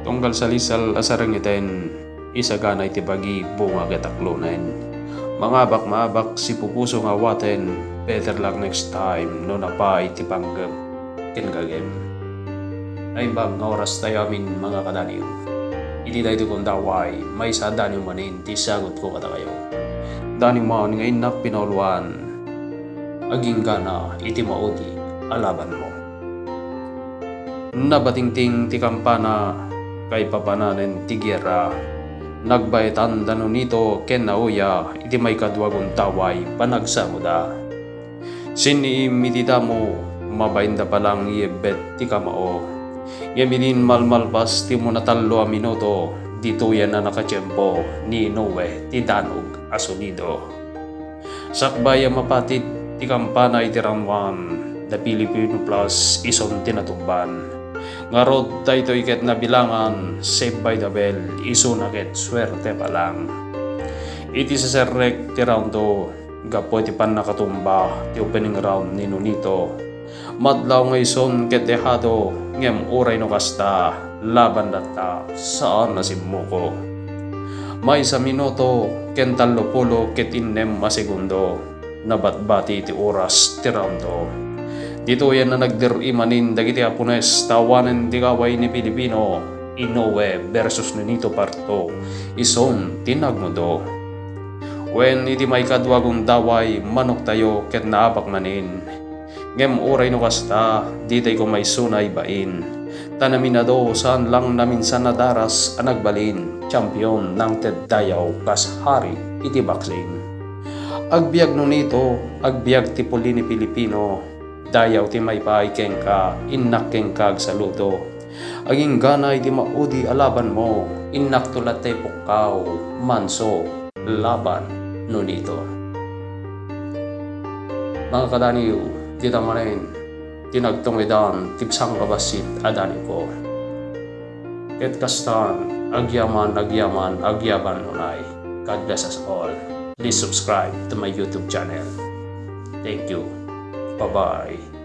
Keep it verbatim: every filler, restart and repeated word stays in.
Tunggal salisal a sarengeten, isagana iti bagi bunga ket aklonen. Mangabak maabak sipupuso nga awaten, better luck next time no napay ti panggep ken gagem. Naimbag nga oras tayo amin, mga kadaniw. Iti daytoy gundaway, maysa a daniw manen ti sagutko kadakayo. Daniw man nga innak pinauluan, aginggana iti maudi a labanmo. Nabatingting ti kampana, kaipapananen ti gera. Nagbaetan da Nonito ken Naoya iti maikadua gundaway panagsamoda. Sinniim iti damo, mabainda pa lang iyebbet ti kamao. Ngem idin malmalpas ti umuna tallo a minuto, ditoyen a nakatiempo ni Inoue ti danog a sonido. Sakbay a mapatid ti kampana iti round one, The Filipino Plus ison ti natubban. Ngarud, daytoy ket nabilangan Saved by the Bell, isuna ket Suerte pa lang. Iti saserrek ti round two, gapu iti pannakatumba ti opening round ni Nonito, madlaw nga ison ket dehado, ngem uray no kasta, laban latta, saan a simmuko. Maysa minuto ken tallopulo ket innem a segundo, nabatbati ti oras ti round two. Ditoyen a nagdir-i manen dagiti Apones ta awanen ti kaway ni Filipino, Inoue versus Nonito Part two, ison ti nagmudo. Wen, iti maikadua gundaway, manoktayo ket naabak manen. Ngem uray no kasta, ditay koma isuna ibain. Ta naminado, saan lang naminsan a daras a nagbalin, champion nangted dayaw kas hari iti boxing. Agbiag Nonito, agbiag ti puli ni Filipino, dayaw ti maipaay kenka, innak kenka agsaludo. Aginggana iti maudi a labanmo, innakto latta ti pukkaw, manso, laban, Nonito. Mga kadaniw, dita manen ti nagtungedan ti sangkabassit a daniwko. Ket kastan, agyaman, agyaman, agyaban unay. God bless us all. Please subscribe to my YouTube channel. Thank you. Bye-bye.